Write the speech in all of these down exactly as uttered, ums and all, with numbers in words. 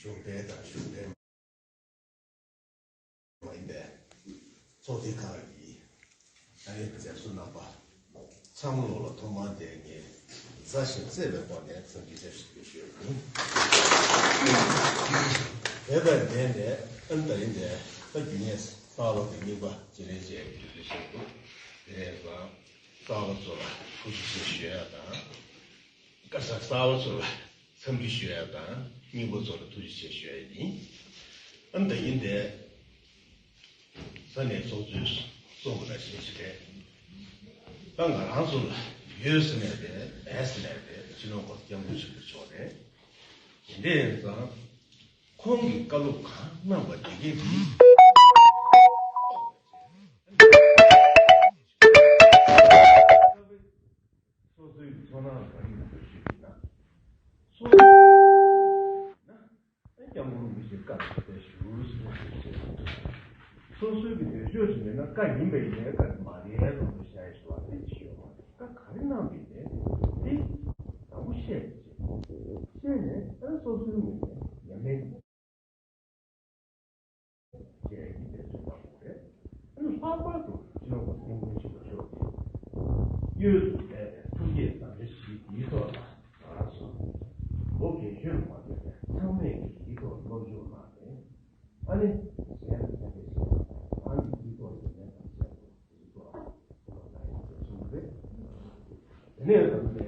གཞུང་འབྲེལ་དང་གཞུང་འབྲེལ་མ་ཡིན་པའི་ཚོགས་སྡེ་ཁག་གི་ཨ་ནི་མཛད་གཙོ་རྣམ་པ་ཚང་མ་ལོ་ལ་ཐོག་མར་དེ་ངས་མཛའ་ཞིང་བརྩེ་བའི་སྒོ་ནས་འཚམས་འདྲི་བཀྲ་ཤིས་བདེ་ལེགས་ཞུ་ཡ་ཡིན། དེ་དང་འབྲེལ་ནས་ཨ་ནི་ད་རིང་འདིར་ད་རྒྱུ་གནས་གསར་པ་གི་རྙིང་པ་བརྗེ་ལེན་བྱས་ཡོད་པའི་ཞུ་འདུག་དེ་ནས་ཀྱང་གསར་པ་ཚོ་ལ་ཐུགས་རྗེ་ཆེ་ཞུ་ཡ་དང་། བཀའ་ཤག་གསར་པ་ཚོ་ལ་འཚམས་འདྲི་ཞུ་ཡ་དང་། རྙིང་པ་ཚོ་ལ་ཐུགས་རྗེ་ཆེ་ཞུ་ཡ་ཡིན། ཨ་ནི་ད་ཡིན་དེ། ས་གནས་ཚོགས་གཙོས་གསུངས་པ་ནང་བཞིན་ཞིག་རེད། ད་ང་རང་ཚོ་ལ་ཡོད་ཟེར་ནས་རེད། མེད་ཟེར་ནས་རེད། སྤྱི་ནོར་གོང་ས་སྐྱབས་མགོན་ཆེན་པོ་མཆོག་རེད། དེ་འདྲ་ཡིན་ཙང་ཁོང་གིས་བཀའ་སློབ་གང་གནང་པ་དེ་གའི་དེ། སོ་སོའི་ཚོར་སྣང་ག་རེ་ཡོད་པའི་ཞུ་གི་ན། སོ་སོའི་ན། ཨ་སྐྱབས་མགོན་རིན་པོ་ཆེ་བཀའ་དེ་ཞུ་ཞུ་ཞུ་ཞུ། སོ་སོའི་གི་འདོད་ཕྱོགས་ཤིག་མེད་ན་བཀའ་ཡིན་པ་ཡིན་ནའི་བཀའ་མ་རེད་ལབ་ནས་བཞག་ཡ་ཞུ་བ་དེ་ཅི་ཡོད་མ་རེད། བཀའ་ག་རེ་གནང་པ་ཡིན་ནའི་དེ་དང་པོ་བཤད་ཅིག་བཤད་ནས་ཨ་སོ་སོའི་ངོས་ནས་ཉམས་ལེན་བྱས་ཡིན་པའི་ཚོད་དཔག་དགོས་རེད། ཨ་ནི་ལྷག་པར་དུ་སྤྱི་ནོར་གོང་ས་སྐྱབས་མགོན་ཆེན་པོ་མཆོག་གིས་དངོས་སུ་མཛད་པའི་ཐུགས་བསྐྱེད་དམ་བཅའ་བཞི་འདིའི་ཐོག་ལ་ང་རང་ཚོ་ལོ་རྒས་གཞོན་ལ་མ་ལྟོས་པའི་ཚང་མས་ཀྱིས་འདིའི་ཐོག་སློབ་སྦྱོང་གནང་ནས་ཨ་ནི་གཞན་ལ་ཕན་པའི་ཞིང་ཁམས་ཨ་ནི་འདིའི་ཐོག་ལ་ཉམས་ལེན་དང་བྱས་ཏེ། དེ་ནས་ད་ལྟའི་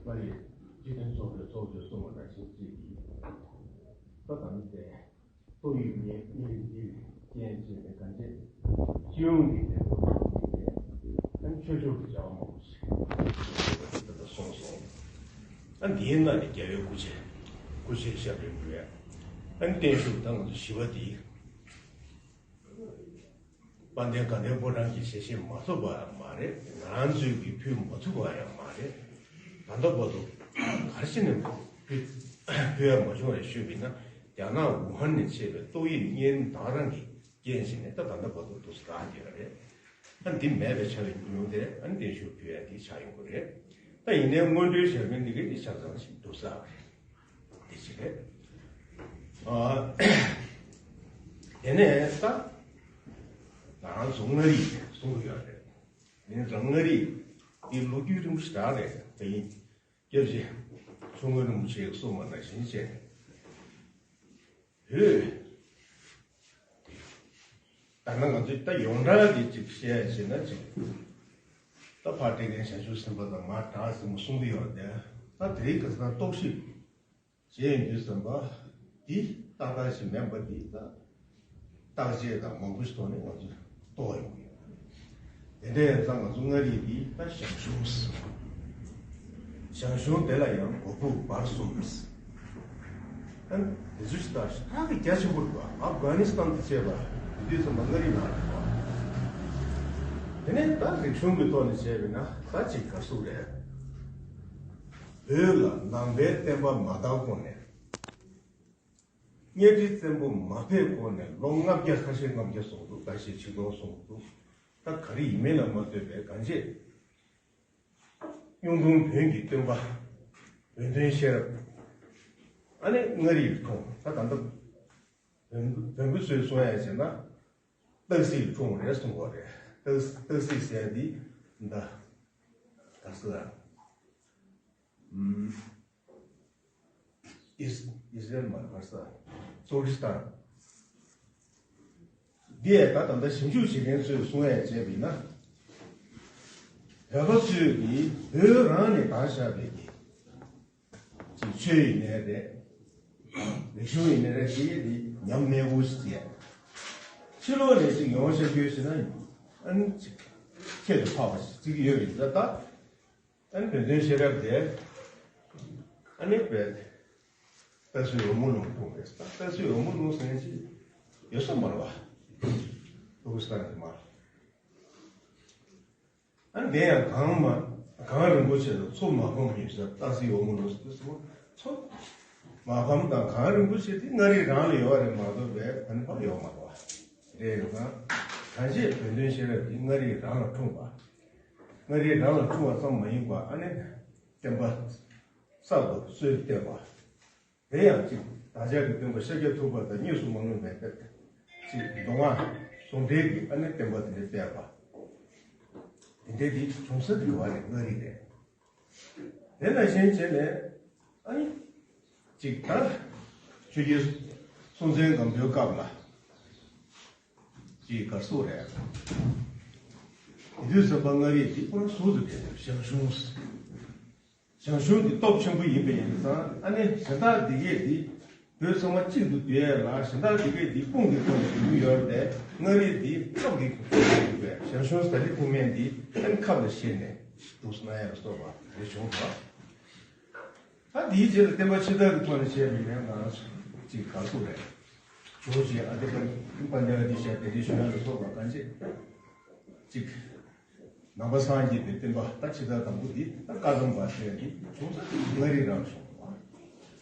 མ་ཡི་སྤྱི་མཐུན་ཚོགས་པའི་ཚོགས་གཙོས་གསུངས་པ་ནང་བཞིན་གཅིག་གིས་ད་ད་ལྟའི་ཏོག་དབྱིབས་ནད་ནད་འདིའི་རྐྱེན་བྱས་ནས་གང་བྱས་སྤྱི་ཡོངས་ཀྱི་ནད་དུག་ནང་ནས་ཨ་ནི་ཆོས་ཕྱོགས་ཀྱི་བྱ་བ་མང་པོ་ཞིག་ད་ལྟ་སོང་སོང་། ཨ་འདིའི་ནང་ནས་རྒྱལ་བའི་སྐུ་ཕྱྭ་སྐུ་ཕྱྭའི་ཞབས་རིམ་བརྒྱུད་ཨ་ནི་བརྟན་བཞུགས་ད་ང་ཚོ་བཞི་པ་འདི། དཔལ་ལྡན་དགའ་ལྡན་ཕོ་བྲང་གི་ཞལ་བཞེས་མ་ཐུབ་པ་ཡང་མ་རེད། ང་རང་ཚོས་ཀྱིས་ཕུལ་མ་ཐུབ་པ་ཡང་མ་རེད། ད་ལྟ་བར་དུ་ག་རེ་བྱས་ནས་ཕུལ་ཕུལ་ཡ་མ་བྱུང་བ་རེད། ཞུས་པ་ཡིན་ན་རྒྱ་ནག་ཝུ་ཧན་ནས་མཆེད་པའི་ཏོག་དབྱིབས་གཉན་ད་ག་རང་གི་རྐྱེན་བྱས་ནས་ད་ད་ལྟ་བར་དུ་འདུག་སེ་རག་བསྡད་ཡོད་རེད། ད་འདི་མེད་པའི་ཆ་ལ་ཉུང་དེ་ཨ་ནི་བརྟན་བཞུགས་ཕུལ་ཡ་འདི་ཆགས་ཡོང་གི་རེད། ད་ཡིན་ནའི་སྔོན་འགྲོའི་ཞལ་འདོན་འདི་ག་འདི་ཆ་ཚང་ཞིག་འདུག་སེ་རེད། དེ་ཅི་རེད། ཨ། དེ་ནས་ད་ང་རང་ཚོ་མངའ་རིས་གསུང་གི་ཡོད་རེད། དེ་ནས་ད་མངའ་རིས་འདི་ལོ་རྒྱུས་རིང་པོ་ཞིག་རག་རེད། དེ་ཡིན་སྐྱབས་རྗེ་མཚོ་སྔོན་རིན་པོ་ཆེས་གསུངས་པ་ནང་བཞིན་བྱས། བོད། ད་ནང་ང་ཚོས་ད་ཡོངས་གྲགས་ཀྱི་ཅིག་བཤད་ཡ་བྱས་ན་ཅིག་ད་ཕར་བཀྲིས་རྒན་བྱང་ཆུབ་སེམས་དཔའ་དང་མར་གྲགས་ཟིན་པ་གསུང་གི་ཡོད་རེད། ད་དེ་རིང་ཁ་སང་རྟོག་ཞིབ་བྱས་ཡོང་དུས་ཙམ་པ་འདི་ཏག་ཏག་ཞིག་མིན་པ་འདི་ད་བརྟག་དཔྱད་དང་མང་པོ་ཞིག་ཐོག་ནས་ང་ཚོས་རྟོགས་ཡོང་གི་ཡོད་རེད། དེ་འདྲ་ཡིན་ཙང་ང་ཚོ་མངའ་རིས་འདི་ད་ཞང་ཞུང་། ཞང་ཞུང་དེ་ལ་ཡང་སྒོ་ཕུག་བར་གསུམ། ཨ་ནི་དེ་ཚོ་ཞིག་ད་ཧ་གི་རྒྱ་ཆེན་པོ་རེད་པ། ཨབ་གྷ་ནི་སི་ཐན་དང་བཅས་པ་དེ་དུས་ཙམ་པ་མངའ་རིས་ནང་རེད་པ། དེ་ནས་ད་རིག་གཞུང་གི་ཐོག་ནས་བྱས་པ་ཡིན་ན་ད་ཅིག་ག་ཟེར་རེད། བོད་ལ་ནང་པའི་བསྟན་པ་མ་དར་གོང་ནས། གཉའ་ཁྲི་བཙན་པོ་མ་ཕེབས་གོང་ནས་ལོ་ལྔ་བརྒྱ་ཁ་ཤས་ལྔ་བརྒྱ་སོང་འདུག་ཁ་ཤས་ཆིག་སྟོང་སོང་འདུག་ད་ག་རེ་ཡིན་མིན་ལ་མ་ལྟོས་པའི་གང་བྱས། གཡུང་དྲུང་བོན་གྱི་སྟོན་པ་བོན་སྟོན་ཤེས་རབ། ཨ་ནི་མངའ་རིས་འཁྲུངས། ད་ད་ལྟ་བོན་བོན་པོ་ཚོས་གསུང་ཡ་བྱས་ན་སྟག་གཟིག་འཁྲུངས་རེད་གསུང་གི་རེད། སྟག་སྟག་གཟིག་ཟེར་ཡ་འདི་ད་ག་ཟེར་ཨམ། ཨིས་ཨིས་ར་ཨེལ་མ་རེད་པ་ས། ཏུར་ཀི་སི་ཐན། འདི་ཡང་ད་ད་ལྟ་ཞིབ་འཇུག་བྱེད་མཁན་ཚོས་གསུང་ཡ་བྱས་པ་ཡིན་ན། བོད་པ་ཚོས་ཀྱིས་བོད་རང་ནས་དར་བཞག་པའི་གི་ཅིག་ཆོས་ཡིན་ནའི་རེད། རིག་གཞུང་ཡིན་ནའི་རེད། དེ་དེ་ཉམས་དམས་པོ་ཞིག་བྱས། ཕྱི་ལོགས་ནས་ཅིག་ཡོང་བྱ་རྒྱུ་ཞིག་ན་ཨ་ནི་ཅིག་ཁྱད་དུ་འཕགས་པ་ཞིག་ཅིག་ཡོད་རེད་ད་ད། ཨ་ནི་བོན་སྟོན་ཤེས་རབ་དེ། ཨ་ནི་བོད། སྟག་གཟིག་འོལ་མོ་ལུང་འཁྲུངས་རེད། སྟག་གཟིག་འོལ་མོ་ལུང་ཟེར་མཁན་ཅིག་ཡོད་ས་མ་རེད་པ། ཏུར་ཀི་སི་ཐན་གྱི་མར། ཨ་ནི་དེ་ཡང་གངས་མ་གངས་རིན་པོ་ཆེ་དང་མཚོ་མ་ཕམ་ཡོད་ས་སྟག་གཟིག་འོལ་མོ་ལུང་ཟེར་དུས་ཙམ་པ་མཚོ་མ་ཕམ་དང་གངས་རིན་པོ་ཆེ་དེ་མངའ་རིས་རང་ལ་ཡོད་རེད་མ་གཏོགས་པའི་ཕ་ནི་ཕར་ཡོད་མ་རེད་པ། རེད་ཡོད་ཙང་གང་བྱས་བོན་སྟོན་ཤེས་རབ་དེ་མངའ་རིས་རང་ལ་འཁྲུངས་པ། མངའ་རིས་རང་ལ་འཁྲུངས་པ་ཙམ་མ་ཡིན་པ་ཨ་ནི་བསྟན་པ་གསར་དུ་སྲོལ་བཏོད་པ། དེ་ཡང་གཅིག་བདག་ཅག་གི་སྟོན་པ་ཤཱཀྱ་ཐུབ་པ་དང་གཉིས་སུ་མ་ལོངས་པའི་དཔེ། གཅིག་མདོ་སྔགས་ཟུང་འབྲེལ་གྱི་ཨ་ནི་བསྟན་པ་དེ་འདྲ་སྤེལ་བ། དེ་འདྲའི་དེ་བྱུང་ས་དེ་ག་བ་རེད། མངའ་རིས་རེད། དེ་ནང་བཞིན་བྱས་ནས་ཨ་ནི་གཅིག་ད་ཆོས་རྒྱལ་སྲོང་བཙན་སྒམ་པོའི་སྐབས་ལ་གཅིག་གར་སོགས་རེད། དེ་དུས་ཙམ་པ་མངའ་རིས་དེ་ཁོ་རང་ཟུར་དུ་བསྡད་ཞང་ཞུང་། ཞང་ཞུང་གི་སྟོབས་ཆེན་པོ་ཡིན་པ་ཡིན་ཙང་ཨ་ནི་གཞན་དག་སྡེ་བརྒྱད་འདི་བོད་ཚང་མ་གཅིག་ཏུ་བསྡུས་ཡས་ལ་གཞན་དག་སྡེ་བརྒྱད་འདི་དཔུང་གི་ཐོག་ནས་བསྡུས་ཀྱི་ཡོད་རེད་དེ། མངའ་རིས་འདི་སྟོབས་ཀྱི་ཐོག་ནས་བསྡུས་པས་ཞང་ཞུང་ཟ་ལི་ཐེག་དམན་འདི་ཨ་ནི་ཁབ་ལ་བཞེས་ནས་འདུག་སེ་གནང་ཡས་ལ་སོགས་པ་རེ་བྱུང་བ། ད་འདིའི་རྗེས་ལ་བསྟན་པ་ཕྱི་དར་གྱི་ཐོག་ནས་བྱས་པ་ཡིན་ན་ང་རང་ཚོ་གཅིག་གར་སོགས་རེད། ཇོ་བོ་རྗེ་ཨ་ཏི་པ་པཎྜི་ཏ་ཏེ་ཇོ་ན་ལ་སོགས་པ་གང་བྱེད་གཅིག་ནང་པ་སངས་རྒྱས་པའི་བསྟན་པ་ད་ཕྱི་དར་དང་པོ་འདི་ད་བཀའ་གདམས་པ་ཟེར་འདི་བྱུང་ས་མངའ་རིས་རང་བྱུང་བ།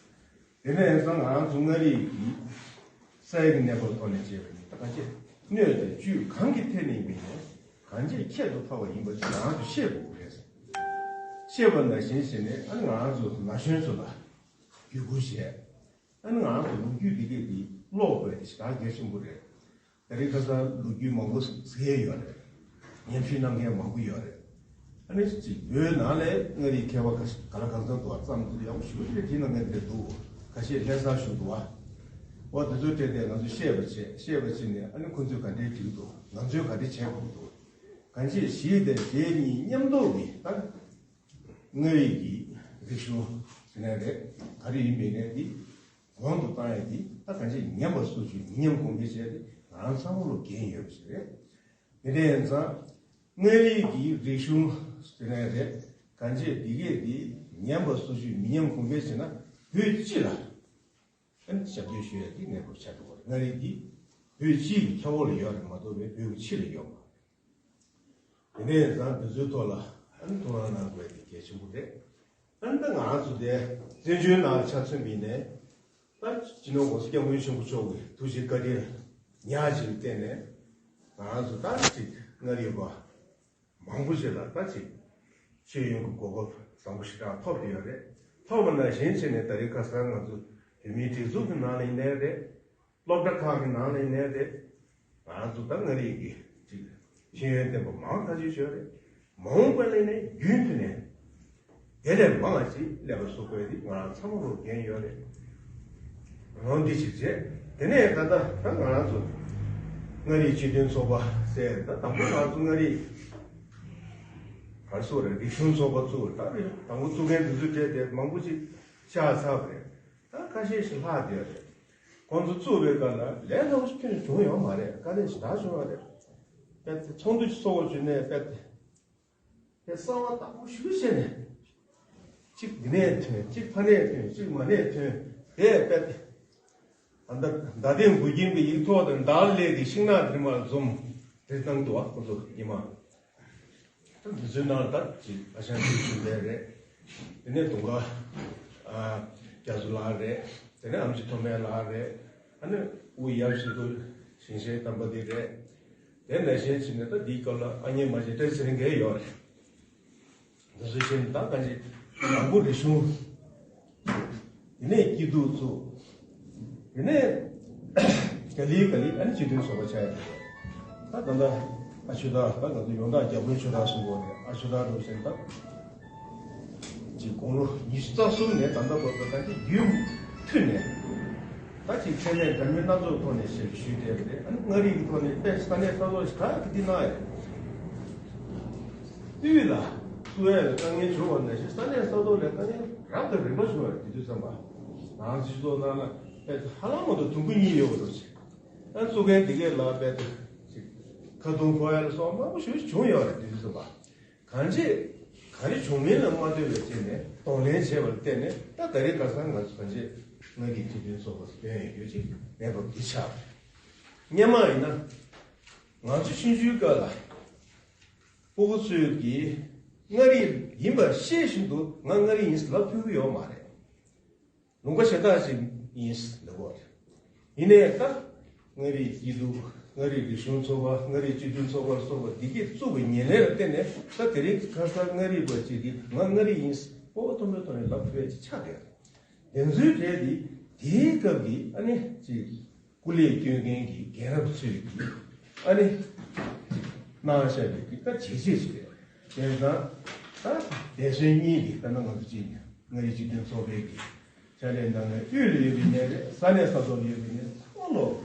དེ་ནས་ཡིན་ཙང་ང་རང་ཚོ་མངའ་རིས་ཀྱི་ས་ཡ་གི་གནས་བབ་ཐོག་ནས་བྱས་པ་ཡིན་ད་གང་བྱེད་སྣོད་དང་བཅུད་གང་གི་ཐད་ནས་ཡིན་པ་ཡིན་ན་གང་བྱེད་ཁྱད་དུ་འཕགས་པ་ཡིན་པ་ཞིག་ང་རང་ཚོ་ཤེས་དགོས་ཀྱི་རེད། ཤེས་པ་ནང་བཞིན་བྱས་ནས་ཨ་ནི་ང་རང་ཚོ་ན་གཞོན་ཚོ་ལ་བརྒྱུད་སྐུར་བྱས། ཨ་ནི་ང་རང་ཚོ་ལོ་རྒྱུས་འདི་གས་འདི་ཀློག་དགོས་དེ་ཞེ་དྲག་གལ་ཆེན་པོ་རེད། ད་རེས་ཁ་སང་ལོ་རྒྱུས་མང་པོ་གཟིགས་ཡས་ཡོད་རེད། སྙན་ཞུ་གནང་མཁན་མང་པོ་ཡོད་རེད། ཨ་ནི་གཅིག་བོད་ནང་ལ་མངའ་རིས་མཁས་པ་ག་ག་ལ་གང་འཚམ་འདུག་བ་ཙམ་དུ་ཡག་པོ་ཞེ་པོ་ཅིག་བྲིས་གནང་མཁན་དེ་འདུག་ཁ་ཤས་ལྷ་སར་བཞུགས་འདུག་བ། འོ་དེ་ཚོའི་གྲས་དེ་ང་ཚོས་ཤེས་པ་བྱས་ཤེས་པ་བྱས་ནས་ཨ་ནི་ཁོ་ཚོས་ག་འདྲས་བྲིས་འདུག་ང་ཚོས་ག་འདྲས་བྱས་དགོས་འདུག་གང་ཅི་ཞིག་དེ་དེ་གཉིས་མཉམ་འདོགས་ཀྱིས་ད། མངའ་རིས་ཀྱི་རིག་གཞུང་ཟེར་ན་རེད། ག་རེ་ཡིན་མིན་ནས་འདི་གོང་དུ་བཏང་ཡས་འདི་ད་གང་ཅི་ཉམས་པ་སོར་ཆུད་མི་ཉམས་གོང་འཕེལ་བྱས་ཏེ་ང་རང་ཚང་མ་ལོ་འགན་ཡོད་པ་ཞིག་རེད། དེ་འདྲ་ཡིན་ཙང་མངའ་རིས་ཀྱི་རིག་གཞུང་ཟེར་ན་རེད། གང་ཅི་འདི་གས་འདི་ཉམས་པ་སོར་ཆུད་མི་ཉམས་གོང་འཕེལ་བྱས་ན་བོད་སྤྱི་ལ་ཨ་ནི་ཞབས་འདེགས་ཞུ་ཡས་ཀྱི་གནས་བབ་ཆགས་འགྲོ་བ་རེད། མངའ་རིས་འདི་བོད་སྤྱི་ཡི་ཁྱབ་འོག་ལ་ཡོད་རེད་མ་གཏོགས་པའི་བོད་ཀྱི་ཕྱི་ལ་ཡོད་མ་རེད། དེ་ནས་ད་འདི་ཚོའི་ཐོག་ལ་ཨ་ནི་ཐུགས་སྣང་གནང་དགོས་ཡ་དེ་གལ་ཆེན་པོ་རེད། ཨ་ནི་ད་ང་རང་ཚོ་དེ་བཙན་བྱོལ་ནང་ལ་ཆ་མཚོན་པ་ཡིན་ནའི་ད་སྤྱི་ནོར་༸གོང་ས་༸སྐྱབས་མགོན་ཆེན་པོ་མཆོག་གི་ཐུགས་རྗེ་བཀའ་དྲིན་ཉག་ཅིག་ལ་བརྟེན་ནས་ང་རང་ཚོ་ད་ཅིག་མངའ་རིས་པ་མང་པོ་ཞིག་ལ་ད་ཅིག་ཤེས་ཡོན་གྱི་གོ་སྐབས་བཟང་པོ་ཞེ་དྲག་ཐོབ་བསྡད་ཡོད་རེད། ཐོབ་པ་ནང་བཞིན་བྱས་ནས་ད་རེས་ཁ་སང་ང་ཚོ་བོད་མིའི་སྒྲིག་འཛུགས་ཀྱི་ནང་ལ་ཡིན་ནའི་རེད། སློབ་གྲྭ་ཁག་གི་ནང་ལ་ཡིན་ནའི་རེད། ང་ཚོ་ད་མངའ་རིས་ཀྱི་ཅིག་ཤེས་ཡོན་ལྡན་པ་མང་ཐག་ཆོད་ཡོད་རེད། མ་འོངས་པ་ལ་ཡིན་ནའི་རྒྱུན་མཐུད་ནས་དེ་ལས་མང་བ་ཅིག་སླེབས་པ་བཟོ་དགོས་དེ་ང་རང་ཚང་མ་ལོ་འགན་ཡོད་རེད། འོ་འདི་ཞིག་བྱས། དེ་ནས་ད་ལྟ་ད་ང་རང་ཚོ་མངའ་རིས་སྤྱི་མཐུན་ཚོགས་པ་ཟེར་ད་དང་པོ་ང་ཚོ་མངའ་རིས་ག་རེ་ཟེར་དགོས་རེད། རིག་གཞུང་ཚོགས་པ་བཙུགས། ད་རེད་དང་པོ་བཙུགས་མཁན་དེ་ཚོའི་གྲས་དེ་མང་པོ་ཅིག་ཤོར་ཚར་བ་རེད། ད་ཁ་ཤས་ཤིག་ལྷག་བསྡད་ཡོད་རེད། ཁོང་ཚོ་བཙུགས་པའི་སྐབས་ལ་ལས་སླ་པོ་ཞིག་ཁྱོན་ནས་བྱུང་ཡོད་མ་རེད། དཀའ་ལས་ཞེ་དྲག་བྱུང་ཡོད་རེད། དཔེ་དེ་ཚོགས་འདུ་ཞིག་ཚོགས་པ་བྱུང་ནས་དཔེ་དེ་དེ་གསང་བ་དག་པོ་ཞིག་བྱས་ནས་གཅིག་འདི་ནས་ཐོན་གཅིག་ཕ་ནས་ཐོན་གཅིག་མ་ནས་ཐོན་དེ་དཔེ་དེ་ད་ལྟ་མདའ་སྟེང་མགོ་འགྱིང་གི་ཡིག་ཐོག་དང་མདའ་ལས་ཀྱི་ཤིང་ནགས་འདྲེས་མར་འཛོམས་འདྲེས་སྟངས་འདུག་བ། ཁོང་ཚོ་ཉི་མ། འདི་ཚོའི་ནང་ལ་ད་ཅིག་ཨ་ཞང་ཚུལ་ཁྲིམས་ལགས་རེད། དེ་ནས་དུང་དཀར་རྒྱ་མཚོ་ལགས་རེད། དེ་ནས་ཨེམ་ཆི་མཐོ་དམན་ལགས་རེད། ཨ་ནི་དབུ་ཡབ་སྲས་པོ་ཞིང་གཤེགས་དམ་པ་འདི་རེད། དེ་ནང་བཞིན་བྱས་ནས་ད་འདིའི་སྐབས་ལ་ཨ་མྱེས་རྨ་ཆེན་བཀྲ་ཤིས་ཚེ་རིང་གིས་ཡོད་རེད། འདི་ཚོ་བྱས་ནས་ད་གང་ཅི་དང་པོ་རིག་གཞུང་། དེ་ནས་སྐྱིད་སྡུག་ཚོ། དེ་ནས་ག་ལེ་ག་ལེ་ཨ་ནི་སྤྱི་མཐུན་ཚོགས་པ་ཆགས་ཡོད་རེད། ད་ད་ལྟ་ཨ་ཆོས་དར་ད་ང་ཚོ་ཡོངས་གྲགས་རྒྱ་དཔོན་ཆོས་དར་གསུང་གི་ཡོད་རེད། ཨ་ཆོས་དར་འགྲོ་བཞིན་ད་ཅིག་དགུང་ལོ་ཉི་ཤུ་རྩ་གསུམ་ནས་ད་ལྟ་བར་དུ་ད་ཅིག་རྒྱུན་མཐུད་ནས་ད་ཅིག་མཚན་གནས་འདྲ་མིན་སྣ་ཚོགས་ཐོག་ནས་ཞབས་ཞུ་བསྡད་པ་རེད། ཨ་ནི་མངའ་རིས་ཀྱི་ཐོག་ནས་དཔེ་ས་གནས་ས་ཐོག་ཞེ་དྲག་གི་འདི་གནང་ཡོད་རེད། དབུས་ལ་བཙུགས་ཡས་ལ་དཀའ་ངལ་བྱུང་བ་ནང་བཞིན་ས་གནས་ས་ཐོག་ལ་དཀའ་ངལ་རབ་དང་རིམ་པ་བྱུང་བ་རེད། དེ་དུས་ཙམ་པ་ང་ཚོ་སྤྱི་ཚོགས་ནང་ལ་དཔེ་ཧ་ལམ་མ་གཏོགས་དུམ་བུ་གཉིས་ཡོད་པ་འདྲ་ཞིག་ཨ་གཙུག་རྒྱན་འདི་གས་ལ་དཔེ་ཅིག་ཁ་རྡུང་ཕོག་ཡ་ལ་སོགས་མང་པོ་ཞིག་བྱུང་ཡོད་རེད། དེ་དུས་ཙམ་པ་གང་ཅི་ག་རེ་བྱུང་མིན་ལ་མ་ལྟོས་པའི་ཆེད་ནས་གདོང་ལེན་བྱས་པར་བརྟེན་ནས་ད་ད་རེས་ཁ་སང་ང་ཚོ་གང་ཅི་མངའ་རིས་སྤྱི་མཐུན་ཚོགས་པ་སྐྱོན་ཡོད་རྒྱུ་ཅིག་མེད་པ་འདི་ཆགས་རེད། སྔོན་མ་ཡིན་ན་ང་ཚོ་ཆུང་ཆུང་སྐབས་ལ། སྤུ་གུ་ཚོས་ཀྱིས་མངའ་རིས་ཡིན་པ་ཤེས་བཞིན་དུ་ང་མངའ་རིས་ཡིན་ཟེར་ལབ་ཐུབ་ཀྱི་ཡོད་མ་རེད། ལུང་པ་གཞན་དག་ཅིག་ཡིན་ཟེར་ལབ་དགོས་རེད། ཡིན་ནའི་ད་མངའ་རིས་སྐྱིད་སྡུག་མངའ་རིས་རིག་གཞུང་ཚོགས་པ་མངའ་རིས་སྤྱི་མཐུན་ཚོགས་པ་ལ་སོགས་པ་འདི་གས་བཙུགས་པའི་ཉེར་ལེན་ལ་བརྟེན་ནས་ད་དེ་རིང་གི་ཁ་སང་མངའ་རིས་པ་ཅིག་གིས་ང་མངའ་རིས་ཡིན་ཟེར་སྤོབས་པ་མཐོན་པོའི་ཐོག་ནས་ལབ་ཐུབ་ཡ་ཅིག་ཆགས་བསྡད་རེད། དེ་ཚོའི་གྲས་འདི་ དེའི་སྐབས་ཀྱི་ཨ་ནི་ཅིག་སྐུ་ལས་སྐྱོན་མཁན་གྱི་རྒན་རབས་ཚོས་ཀྱིས་ཨ་ནི་གནང་བཞག་པའི་གི་ད་བྱས་རྗེས་ཅིག་རེད། དེང་སང་ད་འདས་གསོན་གཉིས་ཀྱི་ད་ནང་ང་ཚོ་ཅིག་མངའ་རིས་སྤྱི་མཐུན་ཚོགས་པའི་གི་ཕྱག་ལས་གནང་མཁན་དབུས་ལ་ཡོད་པའི་ནས་རེད། ས་གནས་ས་ཐོག་ལ་ཡོད་པའི་ནས་ཚང་མ་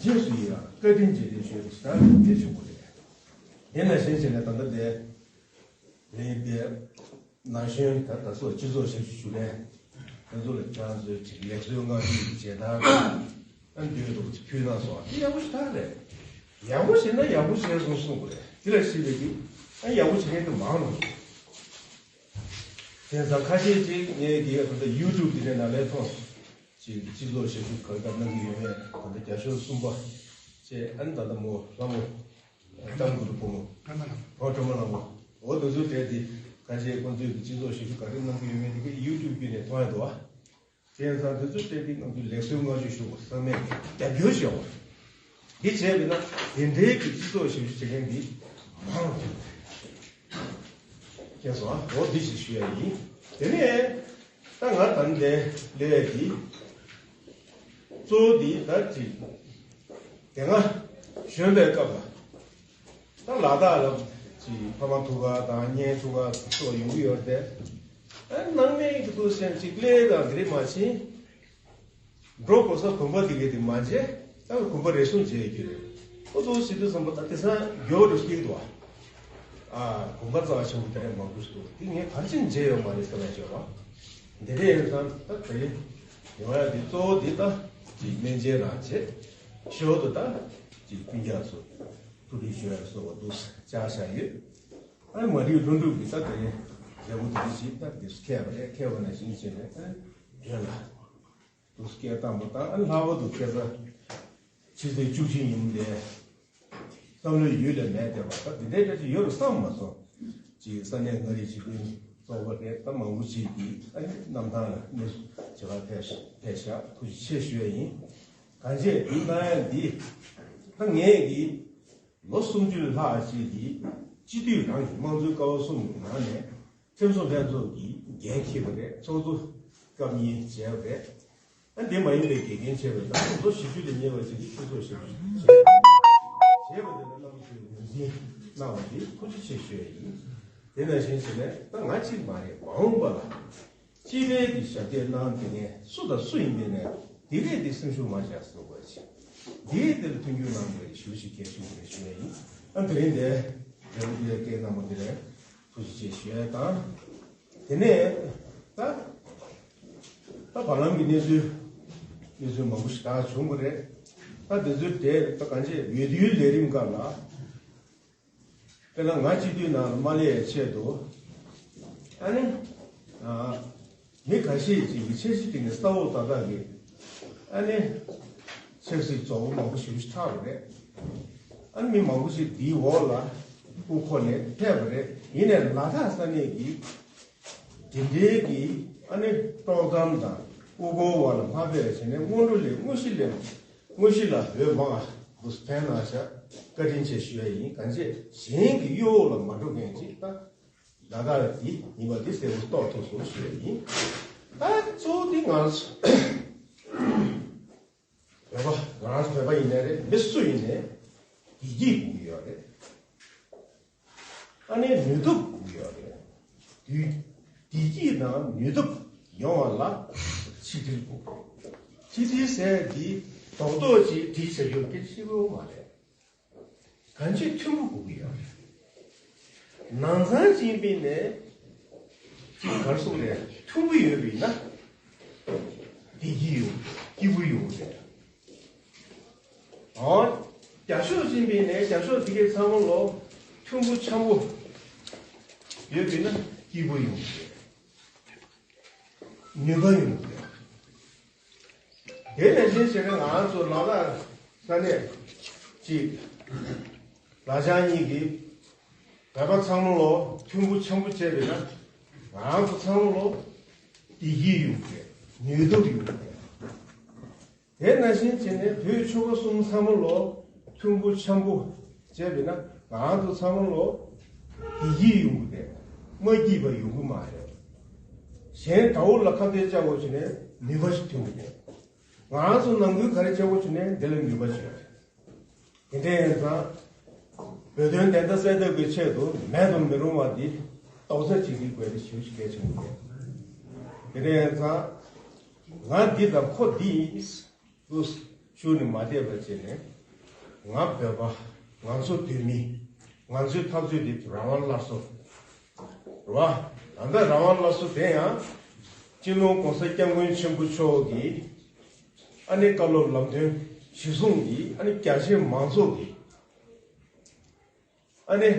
རྗེས་སུ་ཡི་རང་བཀའ་དྲིན་རྗེས་དྲན་ཞུ་བའི་ཞག་དེ་བྱུང་བ་རེད། དེ་ནང་བཞིན་བྱས་ནས་ད་ལྟ་དེ་ལས་དེ་ན་གཞོན་ད་ལྟ་སོགས་སྤྱི་ཚོགས་ཞབས་ཞུ་ཞུ་མཁན་དེ་ཚོ་ལ་ཁྱེད་རང་ཚོའི་ཅིག་ལེགས་གསོལ་བསྔགས་བརྗོད་ཀྱི་མཇལ་དར་ཨ་འདོད་འདུག་ཅིག་ཕུལ་གནང་སོང་། དེ་ཡག་པོ་ཞིག་ཐག་རེད། ཡག་པོ་བྱས་ན་ཡག་པོ་བྱས་སོང་གསུང་དགོས་རེད། དེ་ལ་ཤེས་པའི་གི་ཨ་ཡག་པོ་བྱེད་མཁན་དེ་མང་རུང་། དེང་སང་ཁ་ཤས་ཅིག་ངས་གི་ད་ལྟ་ཡུ་ཊུབ་དེ་འདྲའི་ནང་ལས་མཐོང་། ཅིག་སྤྱི་ཚོགས་ཞབས་ཞུ་ག་རེ་ག་རེ་གནང་གི་ཡོད་མེད་ད་ལྟ་རྒྱ་ཤོག་གསུམ་པ་བཅས་ཨ་ནི་ད་ལྟ་མོ་ལྷ་མོ་ལྕམ་གུ་རུ་བུ་མོ་ཨོ་ཀྲོ་མ་ལྷ་མོ་འོ་དེ་ཚོ་གྲས་དེ་ཁ་ཤས་ཁོང་ཚོས་ཀྱི་སྤྱི་ཚོགས་ཞབས་ཞུ་ག་རེ་གནང་གི་ཡོད་མེད་དེ་གི་ཡུ་ཊུབ་བརྒྱུད་ནས་མཐོང་ཡ་འདུག་བ། དེང་སང་དེ་ཚོ་གྲས་དེ་ང་ཚོས་ལེགས་གསོལ་བསྔགས་བརྗོད་ཞུ་བ་ཚང་མས་རྒྱབ་སྐྱོར་བྱེད་འོ། འདི་བྱས་པས་ན་དེ་འདྲའི་གི་སྤྱི་ཚོགས་ཞབས་ཞུ་བྱེད་མཁན་འདི་མང་རུ་སྐྱེས་སོང་ཨ། འོ་འདི་ཞིག་ཞུ་ཡ་ཡིན། དེ་ནས་ད་ང་ད་ལྟའི་ལས་འདི་གཙོ་བོ་འདི་ད་ཅིག་དེ་སྔ་གཞོན་པའི་སྐབས་ལ་ད་ལ་དྭགས་ལ་ཅིག་ཕ་མ་ཐུག་ག་དང་གཉེན་ཐུག་ག་སོགས་ཡོང་གི་ཡོད་དེ། ཨ་ནང་མི་གི་ཐུག་སེམས་ཅིག་ཀླད་དང་དེ་རིགས་མ་ཕྱིན། འགྲོ་དགོས་ས་གོམ་པ་དེ་གས་དེ་མ་མཇལ། ད་གོམ་པ་རེ་ཟུང་མཇལ་ཡོད་ཀྱི་རེད། ཨོ་ཙོ་ཟེར་དུས་ཙམ་པ་ད་དེང་སང་མགྱོགས་འགྲོ་སྐྱིད་འདུག་ཨ། གོམ་པ་རྩ་བ་ཆེན་པོ་དེ་འདྲ་མང་པོ་ཞིག་འདུག་དེ་ངས་ག་རེ་བྱས་ནས་མཇལ་ཡོད་མ་རེད་བསམ་ཡ་བྱས་པ། འདི་འདྲ་ཡིན་ཙང་ད་དེ་རིང་ཡོང་ཡ་དེ་གཙོ་བོ་དེ་ད་ཅིག་སྨན་མཇལ་རང་བྱེད། ཞོར་དུ་ད་ཅིག་སྤུན་ཀྱག་ཚོ་ཐུགས་སྒྲིག་ཞུ་ཡ་སོགས་པ་འདུག་བཅར་བཞག་ཡོད། ཨ་མ་རིག་ལྷུན་གྲུབ་ཀྱིས་ད་དེ་རིང་མཛད་སྒོ་དེ་འདྲ་ཞིག་ད་དེ་ཁེལ་བ་རེད། ཁེལ་བ་ནང་བཞིན་བྱས་ནས་ཨ་རྒན་ལགས། དུ་སྐད་བཏང་བ་དང་ཨ་ལྷག་པར་དུ་ཁ་སང་ཕྱི་ཚེས་བཅུ་གཅིག་ཉིན་ལས་བསམ་བློའི་ཡུལ་ལས་མེད་བསྡད་པ་ད་དེ་འདྲའི་འདྲ་ཅིག་ཡོད་རུ་བསམ་མ་སོང་། ཅིག་ས་གནས་མངའ་རིས་སྤྱི་མཐུན་ཚོགས་པ་རེད། ད་མང་པོ་ཅིག་གིས་ཨ་ནི་གནམ་ཐང་ལ་གནས་ཚུལ་བྱེད་པར་ཕེབས་ཕེབས་ཤག་ཐུགས་རྗེ་ཆེ་ཞུ་ཡ་ཡིན། གང་བྱས་འདི་གནང་ཡ་འདི་ད་ངས་ཀྱིས་ལོ་སུམ་ཅུ་ལྷག་ཅིག་གིས་སྤྱི་འཐུས་རང་གི་དམངས་གཙོའི་ཀ་བ་གསུམ་གྱི་ནང་ནས། ཁྲིམས་བཟོ་ལྷན་ཚོགས་ཀྱི་འགན་འཁྱེར་བ་རེད། ཚོགས་གཙོ་སྐབས་གཉིས་བྱས་པ་རེད། ཨ་འདི་མ་ཡིན་པའི་དགེ་རྒན་བྱས་པ་དང་ལོ་བཞི་བཅུ་ལས་ཉེ་བ་ཞིག་གིས་ཁྲིམས་བཟོ་ཞིབ་བྱས་པ་དེ་ལ་རྣམ་པ་ཚོས་ངོས་འཛིན་གནང་བ་འདི་ཐུགས་རྗེ་ཆེ་ཞུ་ཡ་ཡིན། དེ་ནང་བཞིན་བྱས་ནས་ད་ང་གཅིག་མ་རེད། མ་འོངས་པ་ལ་སྤྱི་པའི་གི་ཞབས་འདེགས་གནང་དེ་ནས་སུ་དང་སུ་ཡིན་པའི་ནས་དེ་གས་དེ་སེམས་ཤུགས་མ་ཆག་སོང་བ་ཞིག་དེ་གས་དེ་ལ་མཐུན་འགྱུར་གནང་དགོས་ཞུ་ཞིག་གལ་ཞུ་དགོས་ཞུ་ཡ་ཡིན། ཨ་དེ་རིང་དེ་རེ་བ་དེ་སྐད་གནང་བ་དེ་རེད། ཐུགས་རྗེ་ཆེ་ཞུ་ཡ་དང་། དེ་ནས་ད་ད་བར་ལམ་གྱི་གནས་ཚུལ་གནས་ཚུལ་མང་པོ་ཞིག་ད་བྱུང་བ་རེད། ད་དེ་ཚོའི་གྲས་ད་གང་ཅི་འོས་བསྡུའི་ལས་རིམ་སྐབས་ལ་དཔེར་ན་ང་སྤྱི་འཐུས་ནང་ལ་མ་སླེབས་ཡའི་ཆེད་དུ་ཨ་ནི་ཨ་མི་ཁ་ཤས་ཅིག་གིས་འཆར་གཞི་དེ་ནས་ས་འོག་ཏག་ཏག་གི་ཨ་ནི་ཆབ་སྲིད་བཙོག་པ་མང་པོ་ཞེ་པོ་ཞིག་ཆགས་པ་རེད། ཨ་ནི་མི་མང་པོ་ཞིག་འདིའི་འོག་ལ་དབུ་འཁོར་ནས་ཕེབས་པ་རེད། ཡིན་ནའི་ལ་དྭགས་ས་གནས་ཀྱི་དེ་འདྲའི་གི་ཨ་ནི་དཀྲོག་གཏམ་དང་དབུ་སྐོར་བ་ལ་མ་ཕེབས་བྱས་ནས་སྔོན་འགྲོ་ལས་དངོས་གཞི་ལས་དངོས་གཞི་ལ་འོས་མང་བ་འདུག་ཕན་གནང་ཤག་བཀའ་དྲིན་ཆེ་ཞུ་ཡ་ཡིན། གང་བྱས་གཞན་གྱི་གཡོ་འོག་ལ་མ་འགྲོ་མཁན་ཅིག་ད་ལ་དྭགས་འདི་ཡིན་པ་འདི་གསལ་པོ་རྟོགས་ཐུབ་སོང་ཞུ་ཡ་ཡིན། ད་གཙོ་བོ་འདི་ང་ཚོ་བོད་པ་ང་རང་ཚོ་བོད་པ་ཡིན་ནའི་རེད། མི་སུ་ཡིན་ནའི་བདེ་སྐྱིད་དགོས་ཀྱི་ཡོད་རེད། ཨ་ནི་ནུས་སྟོབས་དགོས་ཀྱི་ཡོད་རེད། བདེ་བདེ་སྐྱིད་དང་ནུས་སྟོབས་ཡོང་བ་ལ་ཆིག་སྒྲིལ་དགོས། ཆིག་སྒྲིལ་ཟེར་འདི་རྡོག་རྡོག་ཅིག་སྒྲིལ་བྱ་རྒྱུ་སྐད་ཆ་ཞིག་ཡོད་མ་རེད། གང་ཅི་མཐུན་པོ་དགོས་ཀྱི་ཡོད་རེད། ནང་ཚང་གཅིག་པའི་ནས་ཅིག་གར་སོང་ནས་མཐུན་པོ་ཡོད་པས་ན་བདེ་སྐྱིད་ཡོང་སྐྱིད་པོ་ཡོང་རེད། ཨོ། རྒྱ་ཤོག་གཅིག་པའི་ནས་རྒྱ་ཤོག་དེ་གའི་ཚང་མ་ལོ་མཐུན་པོ་འཆམ་པོ་ཡོད་པས་ན་སྐྱིད་པོ་ཡོང་རེད། ནུས་པ་ཡོང་རེད། དེ་ནང་བཞིན་བྱས་ན་ང་ཚོ་ལ་དྭགས་ས་གནས་ཀྱི་ལ་ལྕང་གཉིས་ཀྱི་བོད་པ་ཚང་མ་ལོ་མཐུན་པོ་འཆམ་པོ་བྱས་པས་ན་ང་ཚོ་ཚང་མ་ལོ་བདེ་སྐྱིད་ཡོང་གི་རེད། ནུས་སྟོབས་ཡོང་གི་རེད། དེ་ནང་བཞིན་བྱས་ནས་བོད་ཆོལ་ཁ་གསུམ་ཚང་མ་ལོ་མཐུན་པོ་འཆམ་པོ་བྱས་པས་ན་ང་ཚོ་ཚང་མ་ལོ་བདེ་སྐྱིད་ཡོང་གི་རེད། མ་སྐྱིད་པ་ཡོང་གི་མ་རེད། གཞན་དགྲ་བོ་ལ་ཁ་གཏད་བཅག་དགོས་བྱས་ནས། ནུས་པ་ཞིག་ཐོན་གྱི་རེད། ང་རང་ཚོ་ནང་ཁུལ་ག་རེ་བྱེད་དགོས་བྱུང་ནའི་འདི་ལ་ནུས་པ་ཞིག་ཡོད་རེད། དེ་འདྲ་ཡིན་ཙང་། བོད་དོན་བདེན་མཐའ་གསལ་ཐབས་ཀྱི་ཆེད་དུ་མེད་དུ་མི་རུང་བ་འདི་རྡོག་རྩ་གཅིག་སྒྲིལ་དགོས་དེ་ཞེ་པོ་ཞིག་གལ་ཆེན་པོ་རེད། དེ་འདྲ་ཡིན་ཙང་། ང་འདི་དང་ཁོ་འདི་ཡིན། དུ་ཞུ་ནས་མ་བསྡད་པ་བྱས་ནས། ང་བོད་པ། ང་ཚོ་བོད་མི། ང་ཚོའི་འཐབ་རྩོད་འདི་རང་དབང་སླར་གསོ། རེད་བ། ད་ལྟ་རང་དབང་སླར་གསོ་དེ་ཡང་། སྤྱི་ནོར་༸གོང་ས་༸སྐྱབས་མགོན་ཆེན་པོ་མཆོག་གིས། ཨ་ནི་བཀའ་སློབ་ལམ་སྟོན་གཞིར་བཟུང་གིས། ཨ་ནི་རྒྱ་ཆེའི་མང་ཚོགས་ཀྱིས། ཨ་ནི།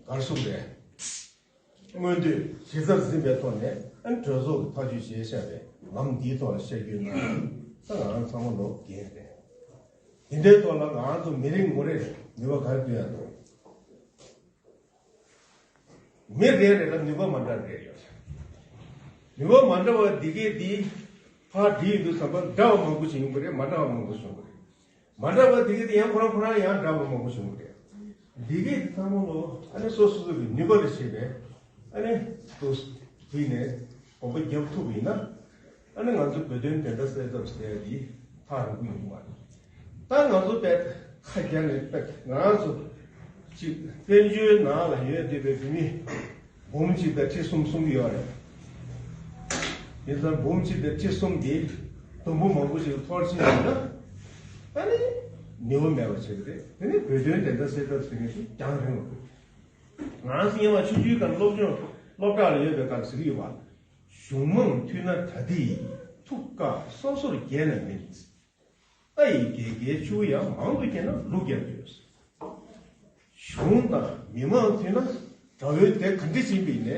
ག་རེ་གསུངས་པས། མངོན་འདོད་གཞི་རྩར་འཛིན་པའི་ཐོག་ནས། ཨ་ནི་གྲོས་ཚོགས་ཀྱི་ཐག་གཅོད་བྱས་བཞག་པའི་ལམ་འདིའི་ཐོག་ལ་བཤད་རྒྱུ་ན། ད་ང་རང་ཚང་མ་ལོག་རྒན་རེད། དེ་འདྲའི་ཐོག་ལ་ང་རང་ཚོ་མི་རེ་ངོ་རེར་ནུས་པ་ག་རེ་བཏོན་ཡག་འདུག་མི་རེ་རེ་ལ་ནུས་པ་མ་འདྲ་རེ་ཡོད། ནུས་པ་མ་འདྲ་བ་འདི་གས་འདི་ཕར་འདི་ཡིན་དུས་ཙམ་པ་འདྲ་བ་མང་པོ་ཞིག་ཡོང་གི་རེད། མ་འདྲ་བ་མང་པོ་ཞིག་ཡོང་གི་རེད། མ་འདྲ་བ་འདི་གས་འདི་ཡང་ཁོ་རང་ཁོ་རང་ཡང་འདྲ་བ་མང་པོ་ཞིག་ཡོང་གི་རེད། འདི་གས་འདི་ཚང་མ་ལོ། ཨ་ནི་སོ་སོ་སོ་གི་ནུས་པ་ལ་བྱས་པའི། ཨ་ནི་དུ་བྲིས་ནས་གོམ་པ་རྒྱབ་ཐུབ་པ་ཡིན་ན། ཨ་ནི་ང་ཚོ་བོད་དོན་བདེན་མཐའ་གསལ་ཐབས་ཟེར་ཡ་འདི་ཐག་རིང་པོ་ཡོང་གི་མ་རེད། ད་ང་ཚོ་དཔེ་ཁ་རྒྱ་ནས་དཔེ་ང་རང་ཚོ་གཅིག་བཙན་བྱོལ་ནང་ལ་ཡོད་བསྡད་པའི་བོད་མི་འབུམ་གཅིག་དང་ཁྲི་གསུམ་གསུང་གི་ཡོད་རེད། ཡིན་ཙང་འབུམ་གཅིག་དང་ཁྲི་གསུམ་འདི་དུམ་བུ་མང་པོ་ཞིག་འཐོར་ཕྱིན་ཡིན་ན། ཨ་ནི་ནུས་པ་མེད་པ་བྱེད་ཀྱི་རེད། དེ་ནི་བོད་དོན་བདེན་མཐའ་གསལ་ཐབས་ཟེར་མཁན་ཞིག་རྒྱང་རིང་བ། ང་ཚོ་སྔོན་མ་ཆུང་ཆུང་སྒང་སློབ་སྦྱོང་སློབ་གྲྭ་ལ་ཡོད་པའི་སྐབས་ཟེར་གྱི་ཡོད་པ། གཞུང་མང་མཐུད་ན་ད་ལྟའི་ཐུགས་ཀ་སོ་སོར་གྱེས་ན་མིན། རྟ་ཡི་རྒྱལ་རྒྱལ་ཆུ་བོ་ཡང་མང་དུ་གྱེས་ན་ལུག་རྒྱག་ཡོད། གཞུང་དང་མི་མང་མཐུད་ན་དགྲ་བོའི་སྡེ་ག་འདྲ་ཕྱིན་པ་ཡིན་ནའི་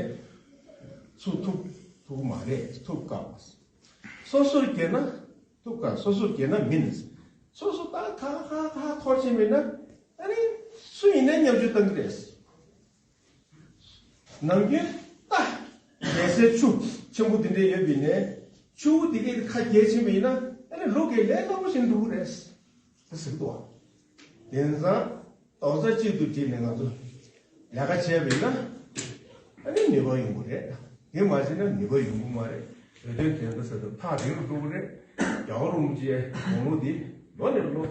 ཚུར་ཐུག་ཐུབ་མ་རེད། ཐུགས་དཀའ་བ། སོ་སོར་གྱེས་ན་ཐུགས་དཀའ། སོ་སོར་གྱེས་ན་མིན། སོ་སོ་ད་ཁ་ཁ་ཁ་འཐོར་ཕྱིན་པ་ཡིན་ན། ཨ་ནི་སུ་ཡིན་ནའི་བརྙས་བཅོས་བཏང་གི་རེད། ནམ་རྒྱུན་ད་རྒྱལ་སའི་ཆུ་ཆེན་པོ་འདི་འདྲ་ཡོད་པ་ཡིན་ནའི། ཆུ་བོ་འདི་གའི་ཁ་གྱེས་ཕྱིན་པ་ཡིན་ན། ཨ་ནི་ལུག་གིས་ལས་སླ་པོ་ཞིག་འགྲོ་གི་རེད། ད་ཟེར་གི་འདུག་བ། དེང་སང་རྡོག་རྩ་གཅིག་ཏུ་བསྒྲིལ་ནས་ང་ཚོ་ལས་ཀ་བྱས་པ་ཡིན་ན། ཨ་ནི་ནུས་པ་ཡོང་གི་རེད། དེ་མ་བྱས་ན་ནུས་པ་ཡོང་གི་མ་རེད། བོད་དོན་བདེན་མཐའ་གསལ་ཐབས་ཐག་རིང་རུ་འགྲོ་གི་རེད། རྒྱལ་བ་རིན་པོ་ཆེའི་དགུང་ལོ་འདི་ལོ་ནས་ལོ་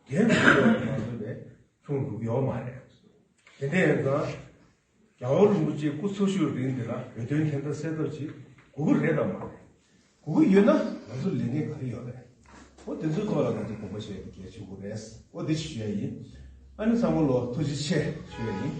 རྒྱུན་དུ་འགྲོ་བ་མ་ཟད་པའི་ཆུང་འགྲོ་གི་ཡོད་མ་རེད། དེ་འདྲ་ཡིན་ཙང་། རྒྱལ་བ་རིན་པོ་ཆེའི་སྐུ་འཚོ་བཞུགས་རིང་འདི་ལ་བོད་དོན་བདེན་མཐའ་གསལ་ཐབས་ཅིག་དགོས་ཀྱི་རེད་དམ་མ་རེད། དགོས་ཀྱི་ཡོད་ན་ང་ཚོ་ལས་འགན་ག་རེ་ཡོད་རེད། འོ་དེ་ཚོའི་ཐོག་ལ་ང་ཚོ་དགོངས་པ་བཞེས་ཡ་དེ་གལ་ཆེན་པོ་རེད། འོ་དེ་ཞུ་ཡ་ཡིན། ཨ་ནི་ཚང་མ་ལོ་ཐུགས་རྗེ་ཆེ་ཞུ་ཡ་ཡིན།